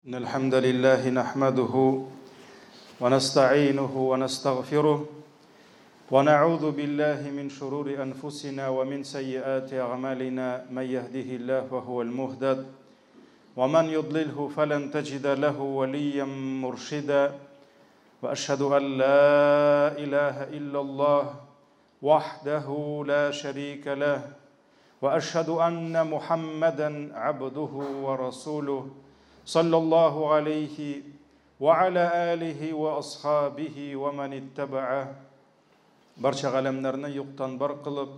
إن الحمد لله نحمده ونستعينه ونستغفره ونعوذ بالله من شرور أنفسنا ومن سيئات أعمالنا من يهده الله فهو المهتد ومن يضلله فلن تجد له وليا مرشدا وأشهد أن لا إله إلا الله وحده لا شريك له واشهد ان محمدا عبده ورسوله صلى الله عليه وعلى اله واصحابه ومن اتبعه Барча галәмнәрне юктан бар кылып,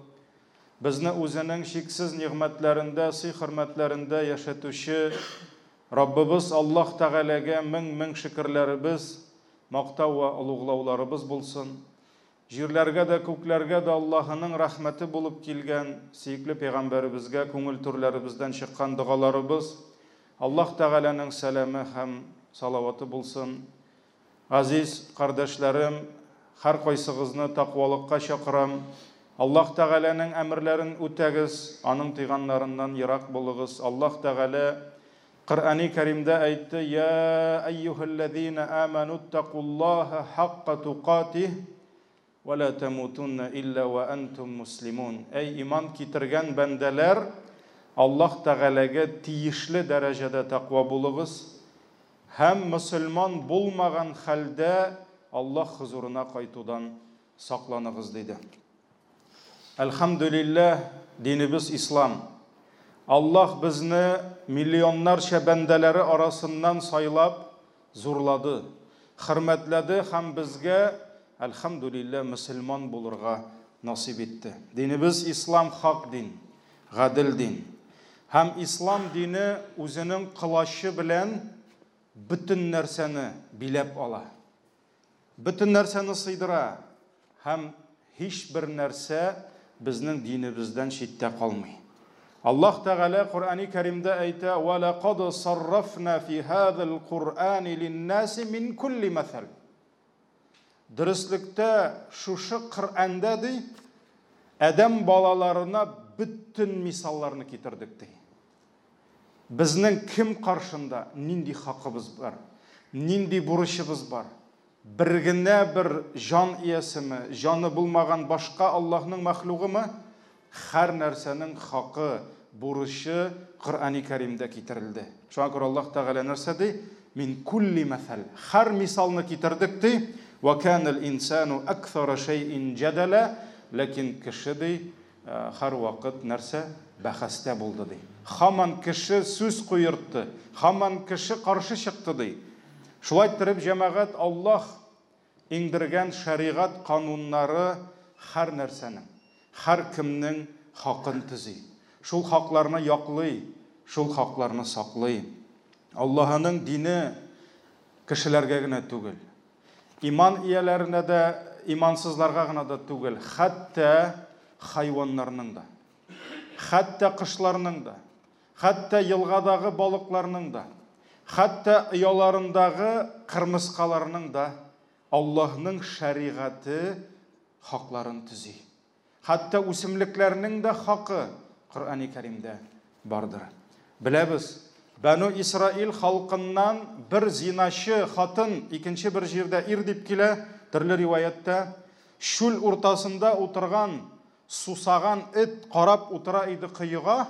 безне үзенең чиксез нигъмәтләрендә, сый-хөрмәтләрендә яшәтүче Раббыбыз Аллаһ Тәгаләгә мең-мең шөкерләребез, мактау вә олуглауларыбыз булсын. Җирләргә дә, күкләргә дә Аллаһының рәхмәте булып килгән сөекле пәйгамбәребезгә күңел түрләребездән чыккан догаларыбыз, Аллаһ Тәгаләнең сәламе һәм салаваты булсын. Газиз кардәшләрем, һәркайсыгызны тәкъвалыкка чакырам. Аллаһ Тәгаләнең әмерләрен үтәгез, Аның тыйганнарыннан ерак булыгыз. Аллаһ Тәгалә Коръәни Кәримдә әйтте, Йә әйюһәлләзина амәнуттакуллаһа хакка тукатиһ вә лә тәмутунна илля вә әнтум муслимун. Әй иман китергән бәндәләр, Аллаһ Тәгаләгә тиешле дәрәҗәдә тәкъва булыгыз һәм мөселман булмаган хәлдә Аллаһ хозурына кайтудан сакланыгыз, диде. Әлхәмдүлилләһ, динебез ислам. Аллаһ безне миллионнарча бәндәләре арасыннан сайлап, зурлады, хөрмәтләде һәм безгә, әлхәмдүлилләһ, мөселман булырга насыйп итте. Динебез ислам хак дин, гадел дин. Һәм ислам дине үзенең колачы белән бөтен нәрсәне биләп ала. Бөтен нәрсәне сыйдыра һәм һичбер нәрсә безнең динебездән читтә калмый. Аллаһ Тәгалә Коръәни Кәримдә әйтә, "Ва лакад саррафна фи һазал Куръани линнаси мин кулли мәсәл." Дөреслектә шушы Коръәндә ди, адәм балаларына бөтен мисалларны китердек ди. Безнең кем каршында нинди хакыбыз бар, нинди бурычыбыз бар? Бер генә бер җан иясеме, җаны булмаган башка Аллаһның мәхлугымы? Һәр нәрсәнең хакы, бурычы Коръәни Кәримдә китерелде. Шуңа күрә Аллаһ Тәгалә нәрсә ди? Мин кулли мәсәл. Һәр мисалны китердек ди. Ва канал инсану аксара шәйин җәдәлә. Ләкин кеше ди, Һәрвакыт нәрсә? Бәхәстә булды, ди. Һаман кеше сүз куертты, һаман кеше каршы чыкты, ди. Шулай иттереп, җәмәгать, Аллаһ иңдергән шәригать кануннары һәр нәрсәнең, һәркемнең хакын төзи. Шул хакларны яклый, шул хакларны саклый. Аллаһының дине кешеләргә генә түгел, Иман ияләренә дә, имансызларга гына да түгел, хәтта хайваннарның да, хәтта кошларның да, хәтта елгадагы балыкларның да, хәтта ояларындагы кырмыскаларның да Аллаһның шәригате хакларын төзи. Хәтта үсемлекләрнең дә хакы Коръәни Кәримдә бардыр. Беләбез, Бәнү Исраил халкыннан бер зиначы хатын, икенче бер җирдә ир дип килә, төрле риваятьтә, чүл уртасында утырган сусаган эт карап утыра иде коега,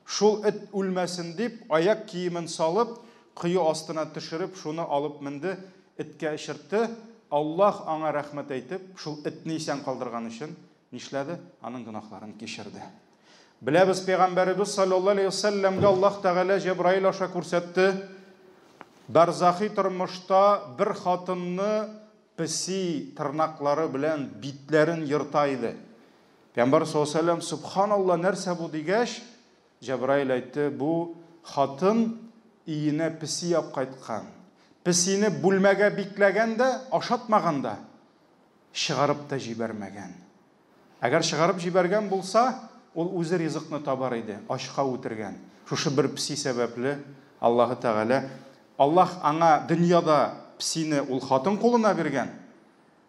Шул эт үлмәсен дип, аяк киемен салып, кое астына төшереп, шуны алып менде, эткә эчертте. Аллаһ аңа рәхмәт әйтеп, шул этне исән калдырган өчен нишләде? Аның гөнаһларын кичерде. Беләбез, пәйгамбәребез саллаллаһу алейһи ва сәлләмгә Аллаһ Тәгалә Җәбраил аша күрсәтте, бәрзахи тормышта бер хатынны песи тырнаклары белән битләрен ерта иде. Пәйгамбәр саллаллаһу алейһи ва сәлләм, Сөбханалла, нәрсә бу дигәч, Җәбраил әйтте, бу хатын өенә песи апкайткан. Песине бүлмәгә бикләгән дә, ашатмаган да, чыгарып та җибәрмәгән. Әгәр чыгарып җибәргән булса, ул үзе ризыкны табар иде, ачка үтергән. Шушы бер песи сәбәпле Аллаһы Тәгалә, Аллаһ аңа дөньяда песине ул хатын кулына биргән,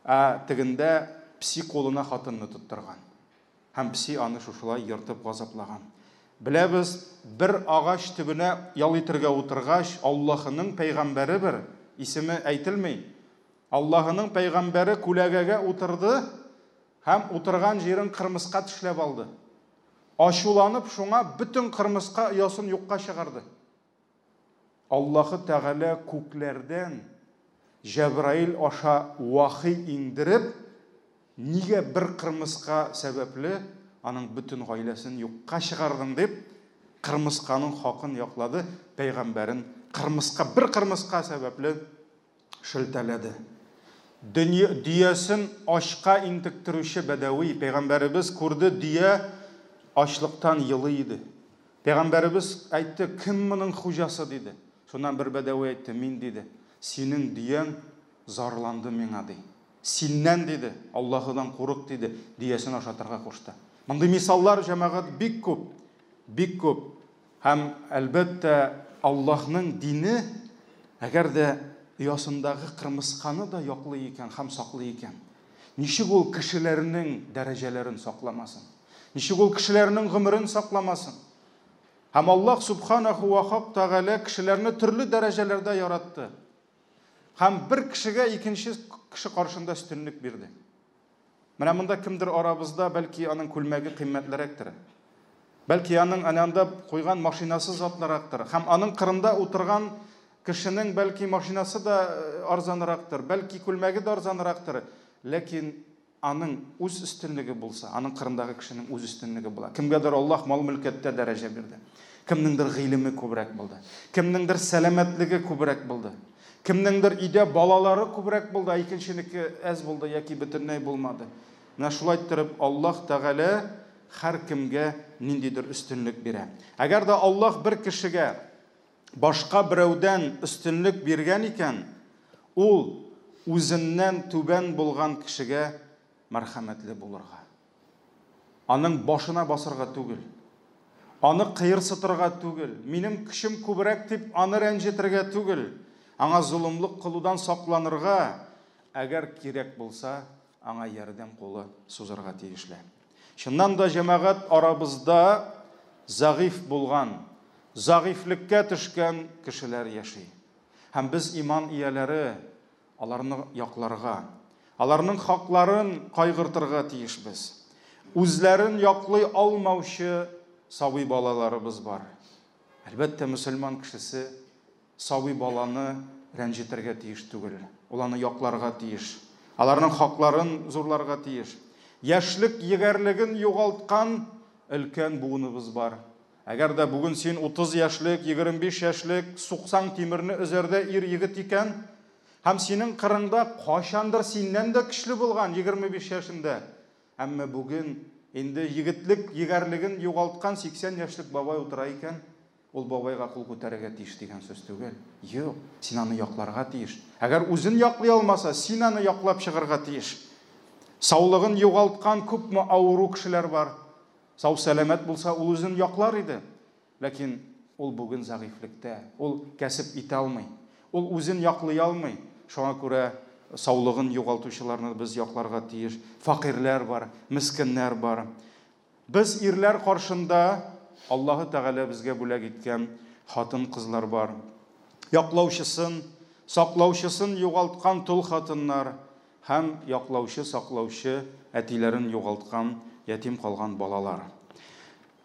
Ә тегендә песи кулына хатынны тоттырган. Һәм песи аны шушылай ертып газаплаган. Беләбез, бер агач төбенә ял итергә утыргач, Аллаһының пәйгамбәре бер, исеме әйтелми, Аллаһының пәйгамбәре күләгәгә утырды һәм утырган җирен кырмыска тешләп алды. Ачуланып, шуңа бөтен кырмыска оясын юкка чыгарды. Аллаһы Тәгалә күкләрдән Җәбраил аша вахи иңдереп, нигә бер кырмыска сәбәпле аның бөтен гаиләсен юкка чыгардың дип, кырмысканың хакын яклады, пәйгамбәрен кырмыска, бер кырмыска сәбәпле шелтәләде. Дөнья, дөясен ачка интектерүче бәдәви, пәйгамбәребез күрде, дөя ачлыктан елый иде. Пәйгамбәребез әйтте, кем моның хуҗасы, диде. Шуннан бер бәдәви әйтте, мин, диде. Синең дөяң зарланды миңа, ди. Синнән, диде, Аллаһыдан курык, диде, дөясен ашатырга кушты. Мондый мисаллар, җәмәгать, бик күп, бик күп. Һәм, әлбәттә, Аллаһның дине, әгәр дә оясындагы кырмысканы да яклый икән һәм саклый икән, ничек ул кешеләрнең дәрәҗәләрен сакламасын? Ничек ул кешеләрнең гомерен сакламасын? Һәм Аллаһ субханаху ва хак тәгалә кешеләрне төрле дәрәҗәләрдә яратты. Һәм бер кешегә икенче кеше каршында өстенлек бирде. Менә монда кемдер арабызда, бәлки аның күлмәге кыйммәтлерәктер. Бәлки аның әнә анда куйган машинасы затлырактыр. Һәм аның кырында утырган кешенең бәлки машинасы да арзанрактыр, бәлки күлмәге дә арзанрактыр. Ләкин аның үз өстенлеге булса, аның кырындагы кешенең үз өстенлеге була. Кемгәдер Аллаһ мал-мөлкәттә дәрәҗә бирде. Кемнеңдер гыйлеме күбрәк булды. Кемнеңдер сәламәтлеге күбрәк булды. Кемнеңдер өйдә балалары күбрәк булды, ә икенченеке әз булды яки бөтенләй булмады. Менә шулай иттереп Аллаһ Тәгалә һәркемгә ниндидер өстенлек бирә. Әгәр дә Аллаһ бер кешегә башка берәүдән өстенлек биргән икән, ул үзеннән түбән булган кешегә мәрхәмәтле булырга. Аның башына басырга түгел, аны кыерсытырга түгел, минем көчем күбрәк дип аны рәнҗетергә түгел, аңа золымлык кылудан сакланырга, әгәр кирәк булса, аңа ярдәм кулы сузарга тиешле. Чыннан да, җәмәгать, арабызда зәгыйфь булган, зәгыйфьлеккә төшкән кешеләр яши. Һәм без иман ияләре аларны якларга, аларның хакларын кайгыртырга тиешбез. Үзләрен яклый алмаучы сабый балаларыбыз бар. Әлбәттә, мөселман кешесе сабый баланы рәнҗетергә тиеш түгел. Ул аны якларга тиеш. Аларның хакларын зурларга тиеш. Яшьлек егәрлеген югалткан өлкән буыныбыз бар. Әгәр дә бүген син 30 яшьлек, 25 яшьлек, суксаң тимерне өзәрдә ир егет икән, һәм синең кырыңда кайчандыр синнән дә көчле булган 25 яшендә, әмма бүген инде егетлек егәрлеген югалткан 80 яшьлек бабай утыра икән, ул бабайга кул күтәрергә тиеш дигән сүз түгел. Юк, син аны якларга тиеш. Әгәр үзен яклый алмаса, син аны яклап чыгарга тиеш. Саулыгын югалткан күпме авыру кешеләр бар. Сау-сәламәт булса, ул үзен яклар иде. Ләкин ул бүген зәгыйфьлектә, ул кәсеп итә алмый, ул үзен яклый алмый. Шуңа күрә саулыгын югалтучыларны без якларга тиеш. Фәкыйрьләр бар, мескеннәр бар. Без ирләр каршында Аллаһы Тәгалә безгә бүләк иткән хатын-кызлар бар. Яклаучысын, саклаучысын югалткан тол хатыннар һәм яклаучы, саклаучы әтиләрен югалткан, ятим калган балалар.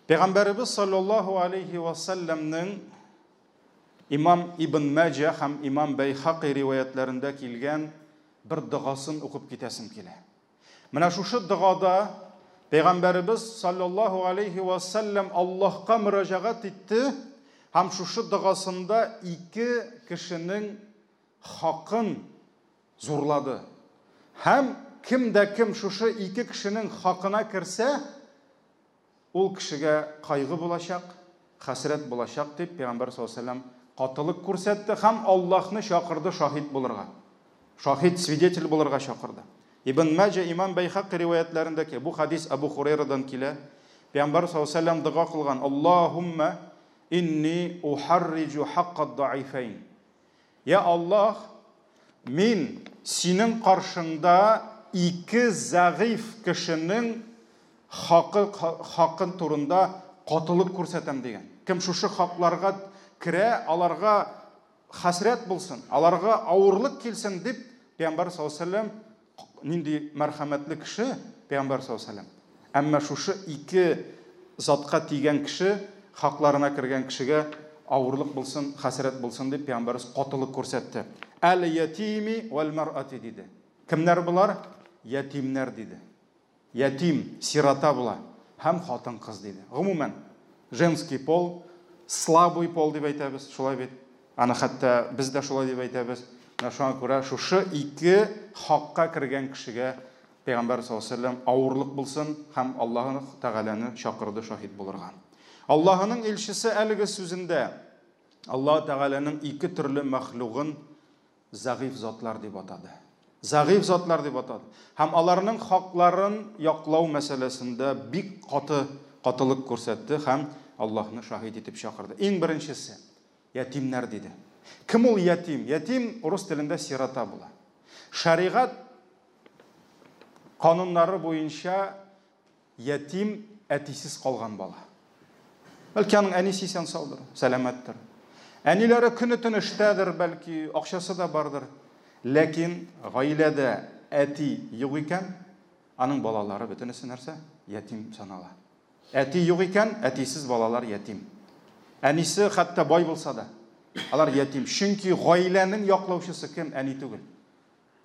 Пәйгамбәребез саллаллаһу алейхи ва сәлләмнең Имам Ибн Мәҗә һәм Имам Бәйхакый риваятләрендә килгән бер догасын укып китәсем килә. Менә шушы догада Пәйгамбәребез саллаллаһу алейхи ва сәлләм Аллаһка мөрәҗәгать итте һәм шушы догасында ике кешенең хакын зурлады. Һәм кем дә кем шушы ике кешенең хакына керсә, ул кешегә кайгы булачак, хәсрәт булачак дип Пәйгамбәр саллаллаһу алейһи ва сәлләм катылык күрсәтте һәм Аллаһны чакырды шаһит булырга. Шаһит, свидетель булырга чакырды. Ибн Мәҗә, Имам Бәйхакый риваятләрендә ки, бу хадис Абу Хурайрадан килә. Пәйгамбәр саллаллаһу алейһи ва сәлләм дога кылган: Аллаһумма инни ухарриҗу хакка даифайн. Я Аллаһ, мин синең каршыңда ике зәгыйфь кешенең хакы хакын турында катылык күрсәтәм дигән. Кем шушы хакларга керә, аларга хәсрәт булсын, аларга авырлык килсен дип, Пәйгамбәр саллаллаһу алейһи вәсәлләм нинди мәрхәмәтле кеше, Пәйгамбәр саллаллаһу алейһи вәсәлләм. Әмма шушы ике затка тигән кеше, хакларына кергән кешегә авырлык булсын, хәсрәт булсын дип Пәйгамбәрбез катылык күрсәтте. Әл ятими вәл мар'ати диде. Кемнәр болар? Ятимнәр диде. Ятим, сирота була һәм хатын-кыз диде. Гомумән, женский пол, слабый пол дип әйтәбез, шулай бит. Аны хәтта без дә шулай дип әйтәбез. Менә шуңа күрә шушы ике хакка кергән кешегә Пәйгамбәр саллаллаһу алейһи вәсәлләм авырлык булсын һәм Аллаһы Тәгаләне чакырды шаһит булырга. Аллаһының илчесе әлеге сүзендә Аллаһы Тәгаләнең ике төрле мәхлугын зәгыйфь затлар дип атады. Зәгыйфь затлар дип атады. Һәм аларның хакларын яклау мәсьәләсендә бик каты катылык күрсәтте һәм Аллаһны шаһит итеп чакырды. Иң беренчесе, ятимнәр диде. Кем ул ятим? Ятим урыс телендә сирота була. Шәригать кануннары буенча Ятим, әтисез калган бала. Бәлки аның әнисе исән саудыр, сәламәттер. Әниләре көне-төн эштәдер, бәлки акчасы да бардыр. Ләкин гаиләдә әти юк икән, аның балалары бөтенесе нәрсә? Ятим санала. Әти юк икән, әтисез балалар ятим. Әнисе хәтта бай булса да, алар ятим. Чөнки гаиләнең яклаучысы кем? Әни түгел.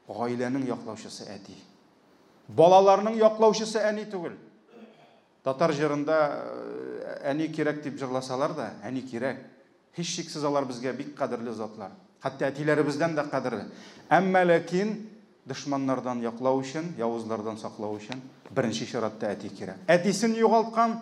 Гаиләнең яклаучысы әти. Балаларның яклаучысы әни түгел. Татар җырында э, әни кирәк дип җырласалар да, әни кирәк. Һичшиксез алар безгә бик кадерле затлар. Хәтта әтиләребездән дә кадерле. Әмма ләкин дошманнардан яклау өчен, явызлардан саклау өчен беренче чиратта әти кирәк. Әтисен югалткан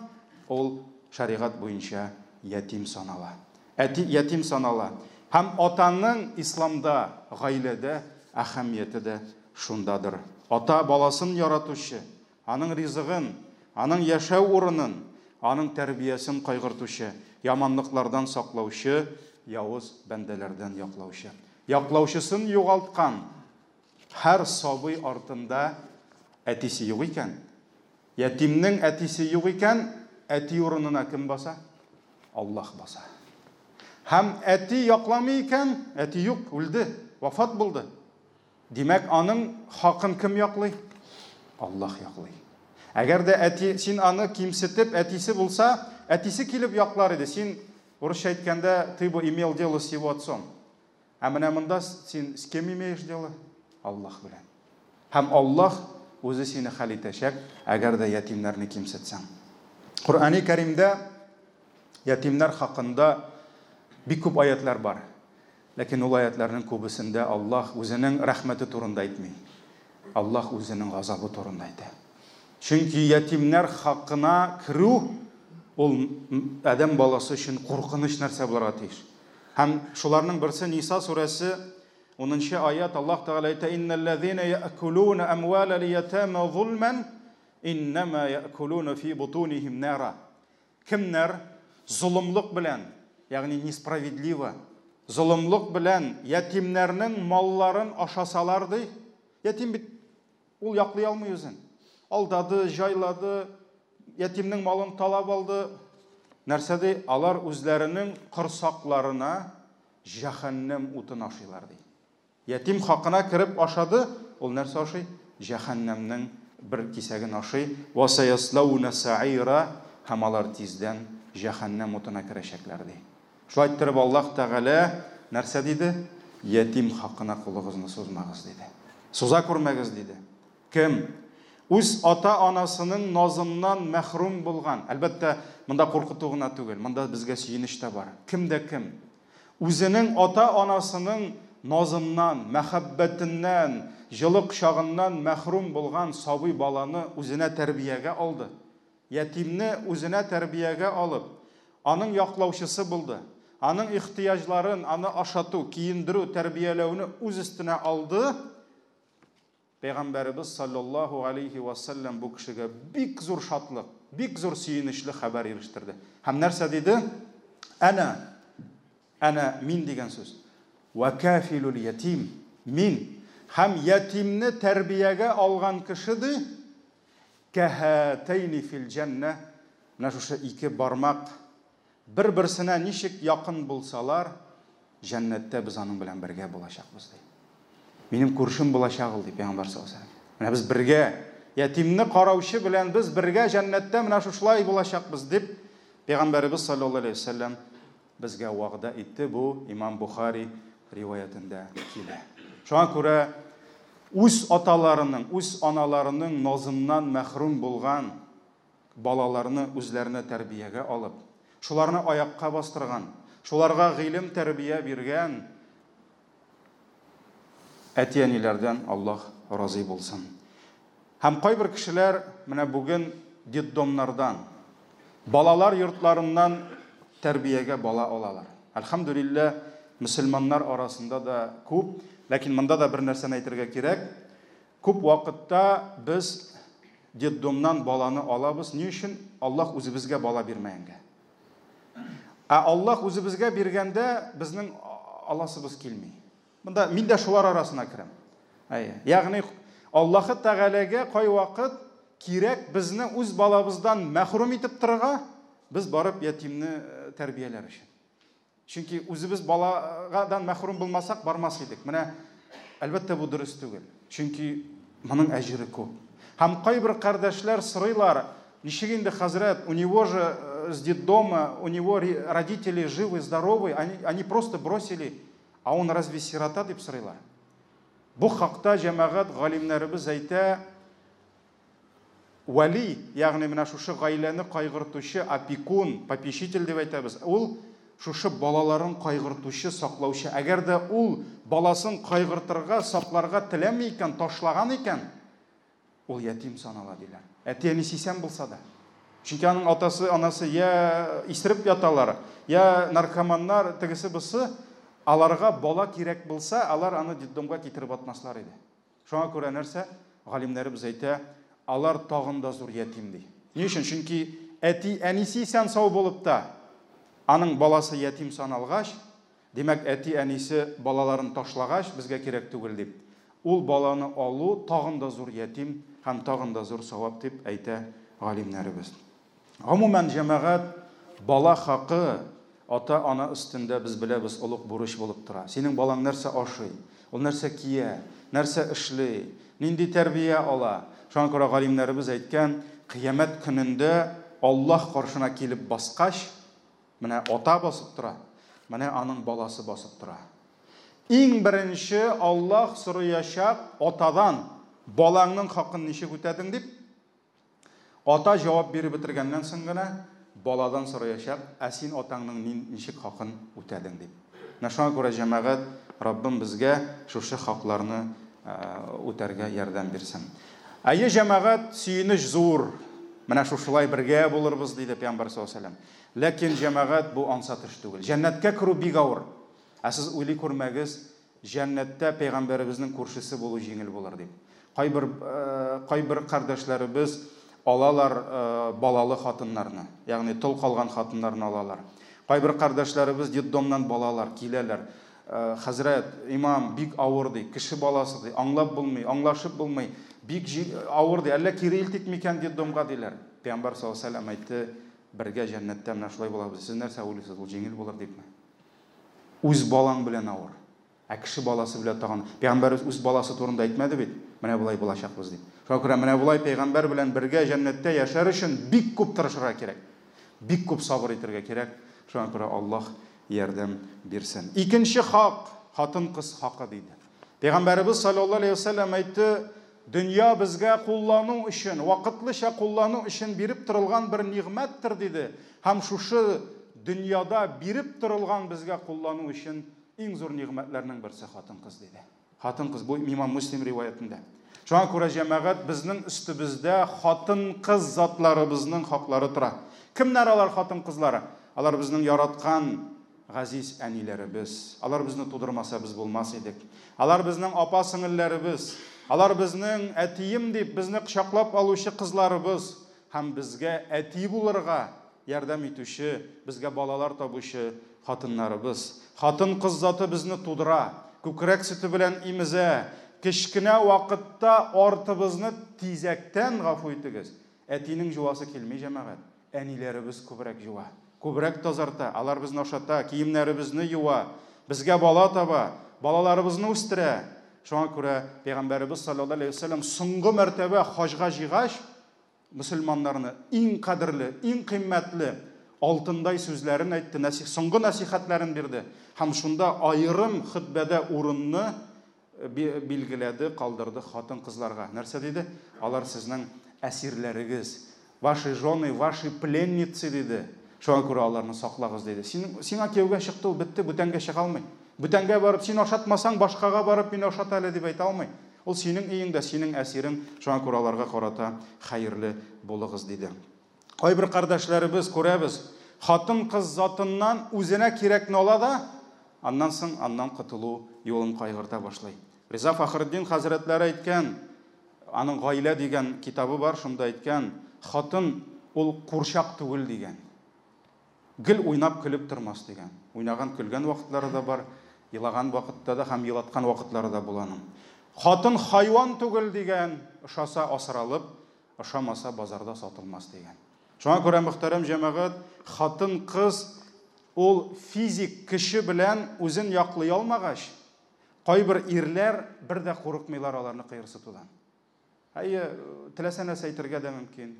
ул шәригать буенча ятим санала. Әти ятим санала. Һәм атаның исламда, гаиләдә әһәмияте дә шундадыр. Ата баласын яратучы, аның ризыгын, аның яшәү урынын, аның тәрбиясен кайгыртучы, яманлыклардан саклаучы, явыз бәндәләрдән яклаучы. Яклаучысын югалткан һәр сабый артында әтисе юк икән, Ятимнең әтисе юк икән, әти урынына кем баса? Аллаһ баса. Һәм әти якламый икән, әти юк, үлде, вафат булды. Димәк, аның хакын кем яклый? Аллаһ яклый. Әгәр дә әти, син аны кимсетеп, әтисе булса, әтисе килеп яклар иде. Син, урысча әйткәндә, ты бы имел дело с его отцом. Ә менә монда син с кем имеешь дело? Аллаһ белән. Һәм Аллаһ үзе сине хәл итәчәк, әгәр дә ятимнәрне кимсетсәң. Коръәни Кәримдә ятимнәр хакында бик күп аятлар бар. Ләкин ул аятларның күбесендә Аллаһ үзенең рәхмәте турында әйтми. Аллаһ үзенең газабы турында әйтә. Чөнки ятимнәр хакына керү ул адәм баласы өчен куркыныч нәрсә булырга тиеш. Һәм шуларның берсе Ниса сүрәсе 10 нчы аят Аллаһ Тәгалә әйтә: "Иннәлләзина яъкулуна амвалал ятама зулман иннама яъкулуна фи бутунихим нара." Кемнәр золымлык белән, ягъни несправедливо, золымлык белән ятимнәрнең малларын ашасалар ди, ятим бит ул яклый алмый үзен. Алдады, җайлады, ятимнең малын талап алды. Нәрсә ди? Алар үзләренең корсакларына җәһәннәм утын ашыйлар ди. Ятим хакына кереп ашады, ул нәрсә ашый? Җәһәннәмнең бер кисәген ашый. Ва саяслауна саира, һәм алар тиздән җәһәннәм утына керәчәкләр ди. Шулай иттереп Аллаһ Тәгалә нәрсә диде? Ятим хакына кулыгызны сузмагыз диде. Суза күрмәгез диде. Кем үз ата-анасының назыннан мәхрүм булган, әлбәттә, монда куркыту гына түгел, монда безгә сөенеч тә бар. Кем дә кем үзенең ата-анасының назыннан, мәхәббәтеннән, җылы кочагыннан мәхрүм булган сабый баланы үзенә тәрбиягә алды, ятимне үзенә тәрбиягә алып, аның яклаучысы булды, аның ихтыяҗларын, аны ашату, киендерү, тәрбияләүне үз өстенә алды, Пәйгамбәребез салләллаһу галәйһи вә сәлләм бу кешегә бик зур шатлык, бик зур сөенечле хәбәр ирештерде. Һәм нәрсә диде? Әнә, әнә мин дигән сүз. Вә кафилул ятим, мин һәм ятимне тәрбиягә алган кеше ди, кәһәтәйни фил җәннә, Менә шушы ике бармак бер-берсенә ничек якын булсалар, җәннәттә без аның белән бергә булачакбыз, ди. Минем күршем булачак ул, ди Пәйгамбәр саллаллаһу алейһи вәсәлләм. Менә без бергә, ятимне караучы белән без бергә җәннәттә менә шушылай булачакбыз, дип Пәйгамбәребез саллаллаһу алейһи вәсәлләм безгә вәгъдә итте. Бу Имам Бухари риваятендә килә. Шуңа күрә үз аталарының, үз аналарының назыннан мәхрүм булган балаларны үзләренә тәрбиягә алып, шуларны аякка бастырган, шуларга гыйлем тәрбия биргән әти-әниләрдән Аллаһ разый булсын. Һәм кайбер кешеләр менә бүген детдомнардан, балалар йортларыннан тәрбиягә бала алалар. Әлхәмдүлилләһ, мөселманнар арасында да күп, ләкин монда да бер нәрсәне әйтергә кирәк. Күп вакытта без детдомнан баланы алабыз. Ни өчен? Аллаһ үзебезгә бала бирмәгәнгә. Ә Аллаһ үзебезгә биргәндә безнең аласыбыз килми. Монда мин дә шулар арасына керәм. Әйе. Ягъни Аллаһы Тәгаләгә кайвакыт кирәк безне үз балабыздан мәхрүм итеп торырга, без барып ятимне э, тәрбияләр өчен. Чөнки үзебез балагадан мәхрүм булмасак, бармас идек. Менә әлбәттә бу дөрес түгел. Чөнки моның әҗере күп. Һәм кайбер кардәшләр сорыйлар, ничек инде хәзрәт, у него же э, с детдома, у него родители живы, здоровы, они, они просто бросили, а он разве сирота дип сорыйлар. Бу хакта җәмәгать галимнәребез әйтә, вәли, ягъни менә шушы гаиләне кайгыртучы опекун, попечитель дип әйтәбез, ул шушы балаларын кайгыртучы, саклаучы. Әгәр дә ул баласын кайгыртырга, сакларга теләми икән, ташлаган икән, ул ятим санала диләр. Әти-әнисе исән булса да. Чөнки аның атасы, анасы я исереп яталар, я наркоманнар, тегесе-бусы. Аларга бала кирәк булса, алар аны детдомга китереп атмаслар иде. Шуңа күрә нәрсә? Галимнәребез әйтә, алар тагын да зур ятим ди. Ни өчен? Чөнки әти-әнисе исән-сау булып та, аның баласы ятим саналгач, димәк, әти-әнисе балаларын ташлагач, безгә кирәк түгел дип, ул баланы алу тагын да зур ятим һәм тагын да зур савап дип әйтә галимнәребез. Гомумән, җәмәгать, бала хакы ата-ана өстендә, без беләбез, олуг бурыч булып тора. Синең балаң нәрсә ашый, ул нәрсә кия, нәрсә эшли, нинди тәрбия ала. Шуңа күрә галимнәребез әйткән, кыямәт көнендә Аллаһ каршына килеп баскач, менә ата басып тора, менә аның баласы басып тора. Иң беренче Аллаһ сораячак атадан, балаңның хакын ничек үтәдең дип. Ата җавап биреп бетергәннән соң гына баладан сораячак, ә син атаңның ничек хакын үтәдең дип. Менә шуңа күрә, җәмәгать, Раббым безгә шушы хакларны үтәргә ярдәм бирсен. Әйе, җәмәгать, сөенеч зур. Менә шушылай бергә булырбыз, диде Пәйгамбәр саллаллаһу алейһи ва сәлләм. Ләкин, җәмәгать, бу ансат эш түгел. Җәннәткә керү бик авыр. Ә сез уйлый күрмәгез, Җәннәттә пәйгамбәребезнең күршесе булу җиңел булыр дип. Кайбер кайбер кардәшләребез алалар балалы хатыннарны, ягъни тол калган хатыннарны алалар. Кайбер кардәшләребез детдомнан балалар киләләр. Хәзрәт, имам, бик авыр ди, кеше баласы ди, аңлап булмый, аңлашып булмый, бик авыр ди, әллә кире илтик микән детдомга диләр. Пәйгамбәр саллаллаһу алейһи ва сәлләм әйтте, бергә җәннәттә менә шулай булабыз. Сез нәрсә уйлыйсыз, ул җиңел булыр дипме? Үз балаң белән авыр. Ә кеше баласы белән тагын. Пәйгамбәребез үз баласы турында әйтмәде бит. Менә болай булачакбыз дип. Шуңа күрә менә болай пәйгамбәр белән бергә җәннәттә яшәр өчен бик күп тырышырга кирәк. Бик күп сабыр итәргә кирәк. Шуңа күрә Аллаһ ярдәм бирсен. Икенче хак, хатын-кыз хакы диде. Пәйгамбәребез саллаллаһу алейһи ва сәлләм әйтте, Дөнья безгә куллану өчен, вакытлыча куллану өчен биреп торылган бер нигъмәттер, диде. Һәм шушы дөньяда биреп торылган безгә куллану өчен иң зур нигъмәтләрнең берсе хатын-кыз, диде. Хатын-кыз, бу имам Муслим риваятендә. Шуңа күрә, җәмәгать, безнең өстебездә хатын-кыз затларыбызның хаклары тора. Кемнәр алар хатын-кызлар? Алар безнең яраткан Газиз әниләребез, алар безне тудырмаса, без булмас идек. Алар безнең апа-сеңелләребез, алар безнең әтием дип безне кочаклап алучы кызларыбыз һәм безгә әти булырга ярдәм итүче, безгә балалар табучы хатыннарыбыз. Хатын-кыз заты безне тудыра, күкрәк сөте белән имезә, кечкенә вакытта артыбызны тизәктән, гафу итегез, әтинең җуасы килми, җәмәгать. Әниләребез күбрәк җуа, күбрәк тазарта, алар безне ашата, киемнәребезне юа, безгә бала таба, балаларыбызны үстерә. Шуңа күрә Пәйгамбәребез саллаллаһу алейһи ва сәлләм соңгы мәртәбә хаҗга җыйгач, мөселманнарны иң кадерле, иң кыйммәтле алтындай сүзләрен әйтте, соңгы нәсихәтләрен бирде. Һәм шунда аерым хөтбәдә урынны билгеләде, калдырды хатын-кызларга. Нәрсә диде? Алар сезнең әсирләрегез. Ваши жены, ваши пленницы, диде. Шуңа күрә аларны саклагыз, диде. Син, сиңа кияүгә чыкты ул, бетте, бүтәнгә чыга алмый. Бүтәнгә барып, син ашатмасаң, башкага барып, мине ашат әле, дип әйтә алмый. Ул синең өеңдә, синең әсирең, шуңа күрә аларга карата хәерле булыгыз, диде. Кайбер кардәшләребез күрәбез, хатын-кыз затыннан үзенә кирәкне ала да, аннан соң аннан котылу юлын кайгырта башлый. Риза Фәхретдин хәзрәтләре әйткән, аның Гаилә дигән китабы бар, шунда әйткән, хатын ул курчак түгел дигән. Гел уйнап көлеп тормас дигән. Уйнаган, көлгән вакытлары да бар, елаган вакытта да һәм елаткан вакытлары да була аның. Хатын хайван түгел дигән, ошаса асралып, ошамаса базарда сатылмас дигән. Шуңа күрә, мөхтәрәм җәмәгать, хатын-кыз ул физик көче белән үзен яклый алмагач, кайбер ирләр бер дә курыкмыйлар аларны кыерсытудан. Әйе, теләсә нәрсә әйтергә дә мөмкин.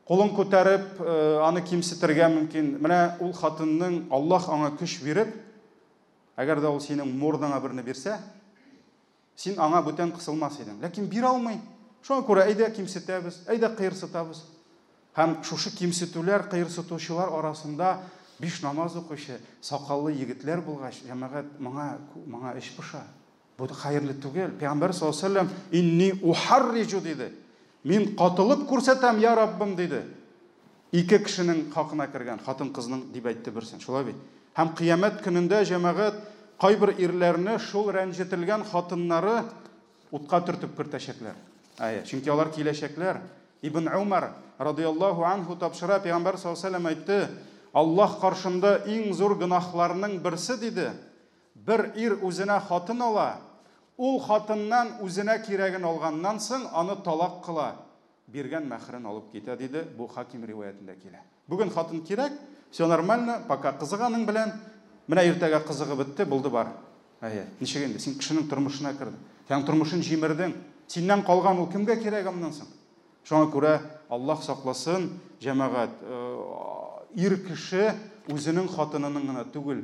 Кулын күтәреп, аны кимсетергә мөмкин. Менә ул хатынның Аллаһ аңа көч биреп, әгәр дә ул синең мордаңа берне бирсә, син аңа бүтән кысылмас идең. Ләкин бирә алмый. Шуңа күрә әйдә кимсетәбез, әйдә кыерсытабыз. Һәм шушы кимсетүләр, кыерсытучылар арасында биш намаз укучы, сакаллы егетләр булгач, җәмәгать, моңа, моңа эч поша. Бу хәерле түгел. Пәйгамбәр саллаллаһу алейһи ва сәлләм инни ухарриҗу диде. Мин катылып күрсәтәм, я Раббым, диде. Ике кешенең хакына кергән, хатын-кызның дип әйтте берсен. Шулай бит. Һәм кыямәт көнендә җәмәгать кайбер ирләрне шул рәнҗетелгән хатыннары утка төртеп кертәчәкләр. Әйе, чөнки алар киләчәкләр. Ибн Умар радияллаһу анһу тапшыра, пәйгамбәр саллаллаһу алейһи ва сәлләм әйтте, Аллаһ каршында иң зур гөнаһларның берсе диде, бер ир үзенә хатын ала, ул хатыннан үзенә кирәген алганнан соң аны талак кыла, биргән мәһрен алып китә, диде, бу Хаким риваятендә килә. Бүген хатын кирәк, все нормально, пока кызык аның белән, менә иртәгә кызыгы бетте, булды бар. Әйе, ничек инде, син кешенең тормышына кердең, син аның тормышын җимердең, синнән калган ул кемгә кирәк аннан соң? Шуңа күрә Аллаһ сакласын, җәмәгать, ир кеше үзенең хатынының гына түгел,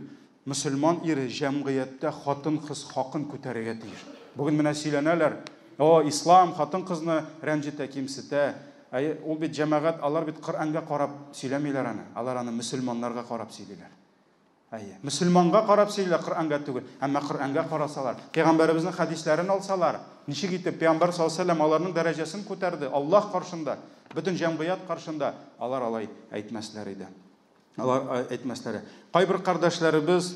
мөселман ире җәмгыятьтә хатын-кыз хакын күтәрергә тиеш. Бүген менә сөйләнәләр, о, ислам хатын-кызны рәнҗетә, кимсетә. Әйе, ул бит җәмәгать, алар бит Коръәнгә карап сөйләмиләр аны, алар аны мөселманнарга карап сөйлиләр. Әйе, мөселманга карап сөйлиләр, Коръәнгә түгел. Әмма Коръәнгә карасалар, пәйгамбәребезнең хәдисләрен алсалар, ничек итеп пәйгамбәр саллаллаһу алейһи ва сәлләм аларның дәрәҗәсен күтәрде Аллаһ каршында, бөтен җәмгыять каршында, алар алай әйтмәсләр иде. Алар әйтмәсләре. Кайбер кардәшләребез,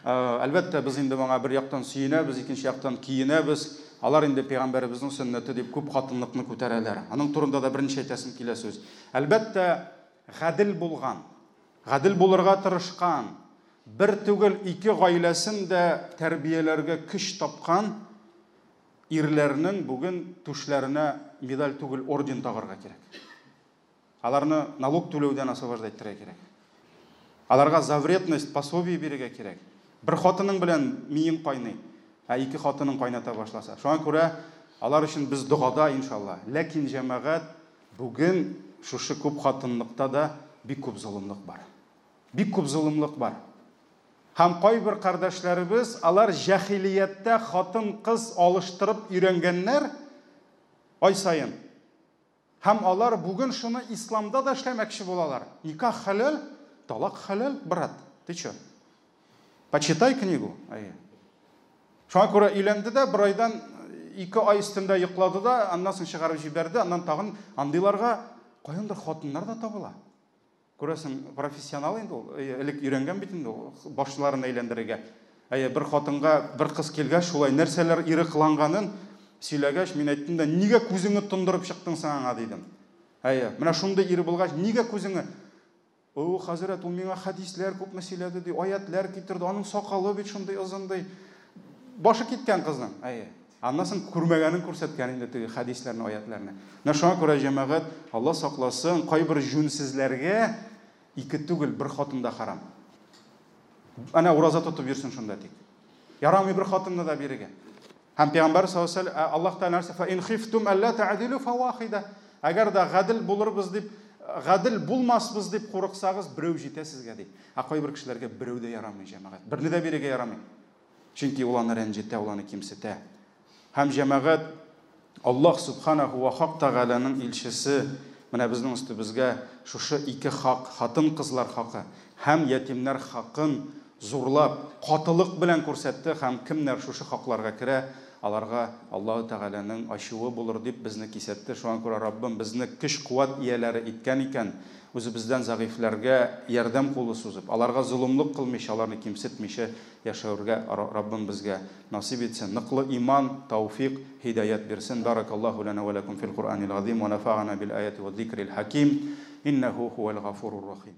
әлбәттә, без инде моңа бер яктан сөенәбез, икенче яктан көенәбез. Алар инде пәйгамбәребезнең сөннәте дип күп хатынлыкны күтәрәләр. Аның турында да берничә әйтәсем килә сүз. Әлбәттә, гадел булган, гадел булырга тырышкан, бер түгел, ике гаиләсен дә тәрбияләргә көч тапкан ирләрнең бүген түшләренә медаль түгел, орден тагарга кирәк. Аларны налог түләүдән освобождать итәргә кирәк. Аларга за вредность пособие бирергә кирәк. Бер хатының белән миең кайный, ә ике хатының кайната башласа. Шуңа күрә алар өчен без догада, иншалла. Ләкин җәмәгать, бүген шушы күп хатынлыкта да бик күп золымлык бар. Бик күп золымлык бар. Һәм кайбер кардәшләребез, алар җәһилияттә хатын-кыз алыштырып өйрәнгәннәр ай саен. Һәм алар бүген шуны исламда да эшләмәкче булалар. Никах хәләл, талак хәләл, брат. Ты чё? Почитай книгу. Әйе. Шуңа күрә өйләнде дә, бер айдан ике ай өстендә йоклады да, аннан соң чыгарып җибәрде, аннан тагын андыйларга каяндыр хатыннар да табыла. Күрәсең, профессионал инде ул. Элек өйрәнгән бит инде ул башларын әйләндерергә. Әйе, бер хатынга бер кыз килгәч, шулай нәрсәләр ире кыланганын сөйләгәч, мин әйттем дә, нигә күзеңне тондырып чыктың соң аңа, дидем. Әйе, менә шундый ире булгач, нигә күзеңне О, хәзрәт, ул миңа хәдисләр күпме сөйләде, ди, аятләр китерде, аның сакалы бит шундый озын, ди. Башы киткән кызның. Әйе. Аннан соң күрмәгәнен күрсәткән инде теге хәдисләрне, аятләрне. Менә шуңа күрә, җәмәгать, Алла сакласын, кайбер җүнсезләргә ике түгел, бер хатын да харам. Әнә ураза тотып йөрсен шунда тик. Ярамый бер хатынны да бирергә. Һәм Пәйгамбәр саллаллаһу алейһи ва Аллаһ Тәгалә нәрсә? Фа ин хифтум алла та'дилу фавахида. Әгәр дә гадел булырбыз дип, гадел булмасбыз дип курыксагыз, берәү җитә сезгә ди. Ә кайбер кешеләргә берәү дә ярамый, җәмәгать. Берне дә бирергә ярамый. Чөнки ул аны рәнҗетә, ул аны кимсетә. Һәм җәмәгать Аллаһ Субханаху ва Хак Тәгаләнең илчесе менә безнең өстебезгә шушы ике хак, хатын-кызлар хакы һәм ятимнәр хакын зурлап, катылык белән күрсәтте һәм кемнәр шушы хакларга керә, аларга Аллаһу Тәгаләнең ачуы булыр дип безне кисәтте. Шуңа күрә Раббым безне көч-куәт ияләре иткән икән, үзебездән зәгыйфьләргә ярдәм кулы сузып, аларга золымлык кылмыйча, аларны кимсетмичә яшәүргә Раббым безгә насыйп итсен. Ныклы иман, тауфик, һидаять бирсен. Баракаллаһу лана ва лакум фил Куръанил газим ва нафагана бил аяти ва зикрил хаким. Иннәһу һуәл гафурур рахим.